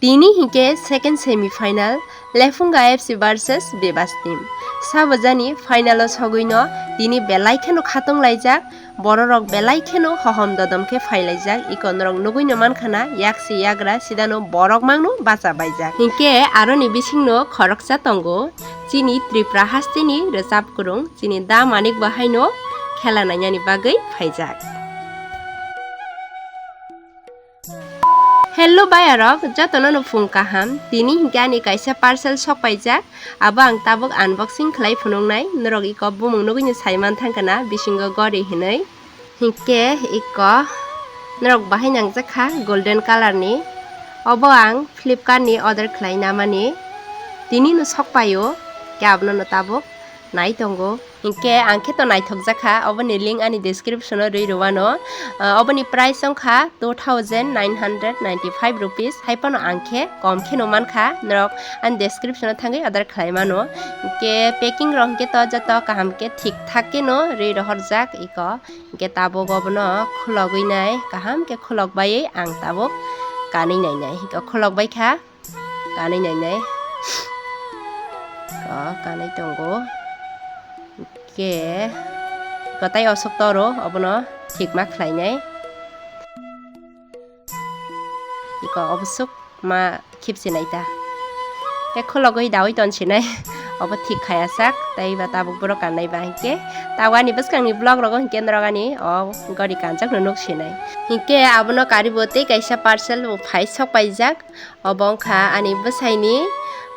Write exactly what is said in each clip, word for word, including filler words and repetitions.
Tini hinkhe second semi final Lephunga F C versus Bebas team. Sabo jani final o sogwino tini belai kheno khatong laijak, bororok belai kheno hohom dodom khe phailaijak, iko norok nugwino mankhana yaksi yagra sidano borok mangno bacha baijak. Hinkhe aroni bisingno khoroksa tongo chini Tripura hasteni rwchap kwrwng chini Da Manik bo haino khela nainani bagwi phaijak. Hello bayarok, jotono no phung kaham. Tini hinkhe ani kaisa parcel sok paijak, abo ang tabuk unboxing khlai phunuknai. Norok iko bumung nugwino sai man thangkha na, bisingo gori hinwi. Hinkhe iko norok bahai nangjakha golden color ni. Obo ang Flipkart ni order khlai namani. Tini no sok paio, khe abono no tabuk nai tongo. Hinkhe ang khe to naithok jakha, oboni link ani description o rwi rwano. Ah, oboni price wngkha two thousand nine hundred ninety-five rupees, hai phano ang khe kom kheno mankha, norok ani description o thangwi order khlai mano. Hinkhe packing rok hinkhe to joto kaham khe thik thak kheno rwi rohorjak iko. Hinkhe tabuk obono khulogwi nai, kaham khe khulok baiwi ang tabuk kanwi nainai. Hinkhe khulok baikha. Kanwi nainai. Ko kanwi tongo. Hinkhe ko tai osok toro obono thikma khlainai. Iko obosuk ma khipsinai ta. Tei khulogwi dawi tonsinai. Obo thik khaya sak, tei ba tabuk borok kannai ba hinkhe. Tabuk ani bwskangni vlog rogo hinkhe norok ani o gori kanjakno nuksinai. Hinkhe abono karibo tei kaisa parcel bo phai sok paijak. Obo wngkha ani bwsaini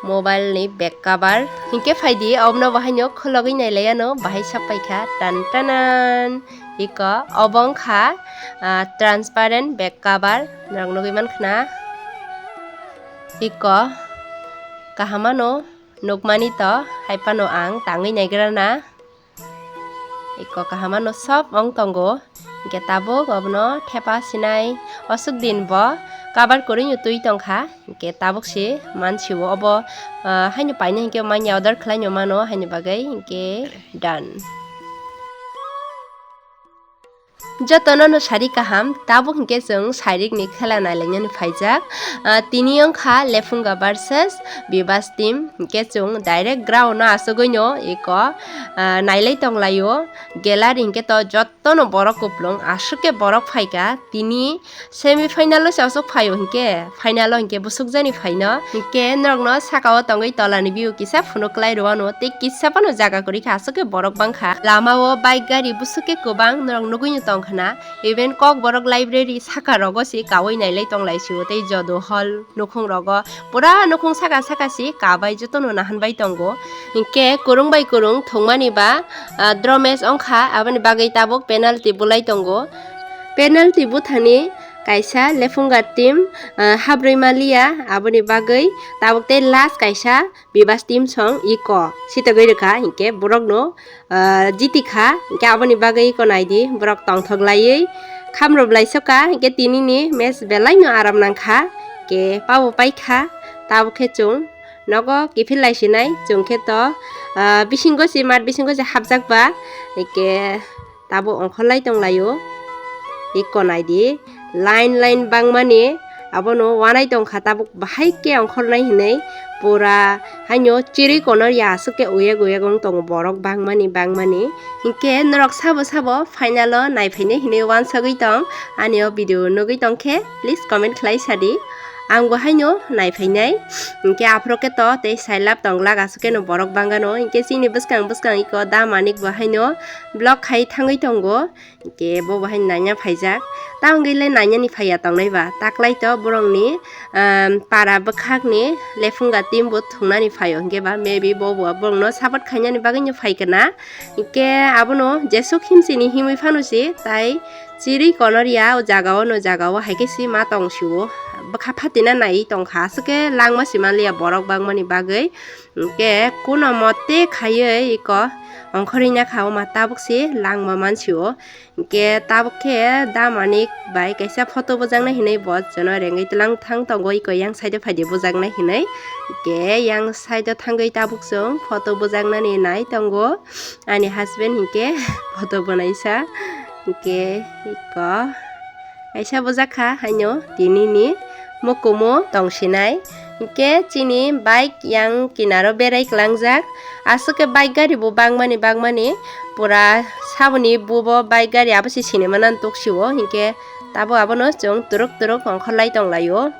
mobile ni back cover. Hinkhe phaidi, obono bo haino khulogwi nailaiano bahai sak paikha. Tan tanan. Iko, obo wngkha, ah, transparent back cover. Norok nugwi mankha na. Iko, kaham ano nukmani to, hai phano ang tangwi naigra na. Iko kaham ano sob wng tongo. Hinkhe tabuk obono thepa sinai, osuk din bo cover kwrwino twi tongkha. Hinkhe tabuk se mansio obo, ah, haino paina hinkhe manya order khlaino mano, haini bagwi hinkhe done. Jotono no sari kaham, tabuk hinkhe chwng sairik ni khela nailainani phaijak. Ah, tini wngkha Lephunga versus Bebas team, hinkhe chwng direct ground no asugwi no iko, ah, nailai tonglaio. Gallery hinkhe to jotono borok kuplung, aswk khe borok phaikha. Tini semi final o se aswk phaio hinkhe, final o hinkhe bwswk jani phaino. Hinkhe norokno saka o tongwi tola ni view kisa phunuk klai rwano tei kisa phano jaga kwrwi kha, aswk khe borok bangkha. Lama o bike gari bwswk khe kwbang norok nugwi no tongkha na. Even Kokborok library saka rogo se kawi nailai tonglai sio tei Jodo hall nukhung rogo pura nukhung saka saka se kabai jotono nahan bai tongo. Hinkhe kwrwng bai kwrwng thwngmani ba, ah, draw match wngkha, aboni bagwi tabuk penalty bulai tongo. Penalty buthani kaisa Lephunga team, ah, habrwi maliya, aboni bagwi tabuk tei last kaisa Bebas team song iko sitogwi rwkha, hinkhe borokno, ah, jiti kha, hinkhe aboni bagwi iko naidi borok tongthok laiwi khamrw blai soka, hinkhe tinini match belai no aram nangkha, hinkhe pabo paikha, tabuk khe chwng nogo kiphil lai sinai, chwng khe to, ah, bisingo se mat bisingo se hapjak ba, hinkhe tabuk ongkhorlai tonglaio. Iko naidi, line line bangmani abono wanai tongkha, tabuk bahai khe ongkhornai hinwi pura haino chirwi kono ya aswk khe uyek uyek wng tongo borok bangmani bangmani. Hinkhe norok sabo sabo final o naiphainai hinwi wansagwi tong, ani o video nugwi tongkhe please comment khlai sadi. Ang bo haino naiphainai, hinkhe aphuru khe to tei sailab tonglak aswk khe no borok bangano, hinkhe chini bwskang bwskang iko Da Manik bo haino vlog khai thangwi tongo. Hinkhe bo bahai naina phaijak. Tamo wngwi le nainani phaiya tongnai ba. Taklai to borokni, um, para bwkhakni Lephunga team bo thungnani phaio. Hinkhe ba maybe bo bo borokno support khainani bagwino phai kana. Hinkhe abono jesuk himsini himwi phano se tai chirwi konorya o jaga o no jaga o hai khe se ma tong sio. Bwkha phatina naiwi tongkha. Aswk khe langma se manliya borok bangmani bagwi. Hinkhe kuno mote khaiwi iko ongkhorwi nakha o ma tabuk se langma mansio. Hinkhe tabuk khe Da Manik bai kaisa photo bujaknai hinwi bo jono rengwi tlang thang tongo, iko yang side o phaidi bujaknai hinwi. Hinkhe yang side o thangwi tabuk chwng photo bujaknani nai tongo ani husband hinkhe photo bwnaisa. Hinkhe iko kaisa bujakha haino tinini mukumu tongsinai. Hinkhe chini bike yang kinaro berai klangjak. Aswk khe bike gari bo bangmani bangmani pura saboni bubo bike gari abo se sinimano tuksio. Hinkhe tabuk abono chwng turuk turuk ongkhorlai tonglaio.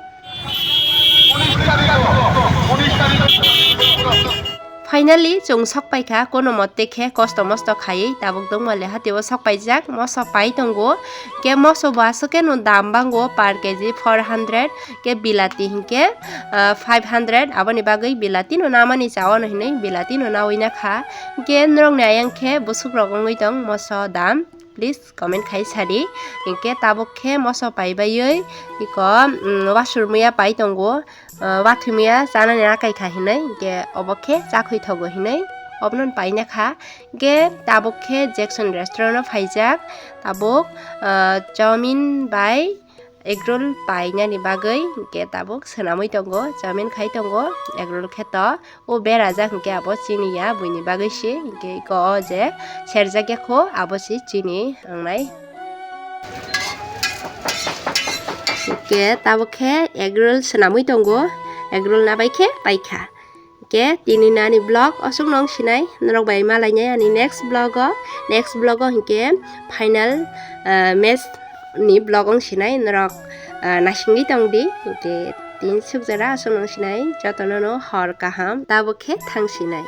Finally, chwng sok paikha, kono mote khe kosto mosto khaiwi tabuk dongma le hatio sok paijak, moso pai tongo. Khe moso bo aswk khe no dam bango per K G four hundred, khe bilati hinkhe, ah, five hundred, aboni bagwi bilati no namani chao no hinwi bilati no nawi nakha. Khe norokni ayang khe bwswk rok wngwi tong moso dam. Please comment khai sadi. Hinkhe tabuk khe moso pai baiwi iko, mm, wasur muya pai tongo, ah, wathwi muya chanani akai kha hinwi, hinkhe obo khe chakhwi thogo hinwi obono paina kha. Hinkhe tabuk khe Jackson restaurant o phaijak, tabuk, ah, chowmin bai egg roll painani bagwi hinkhe tabuk swnamwi tongo, chowmin khai tongo, egg roll khe to. O berajak hinkhe abo chini ya, buini bagwi se hinkhe iko o je serjak ya kho, abo se chini wngnai. Hinkhe tabuk khe egg roll swnamwi tongo, egg roll nabai khe paikha. Hinkhe tini nani vlog osuk nong sinai, norok bai malainai ani next vlog o, next vlog o hinkhe final, ah, match ni vlog ong sinai, norok, ah, naisingwi tong di. Hinkhe tin suk jora aswk nung sinai, jotono no hor kaham, tabuk khe thang sinai.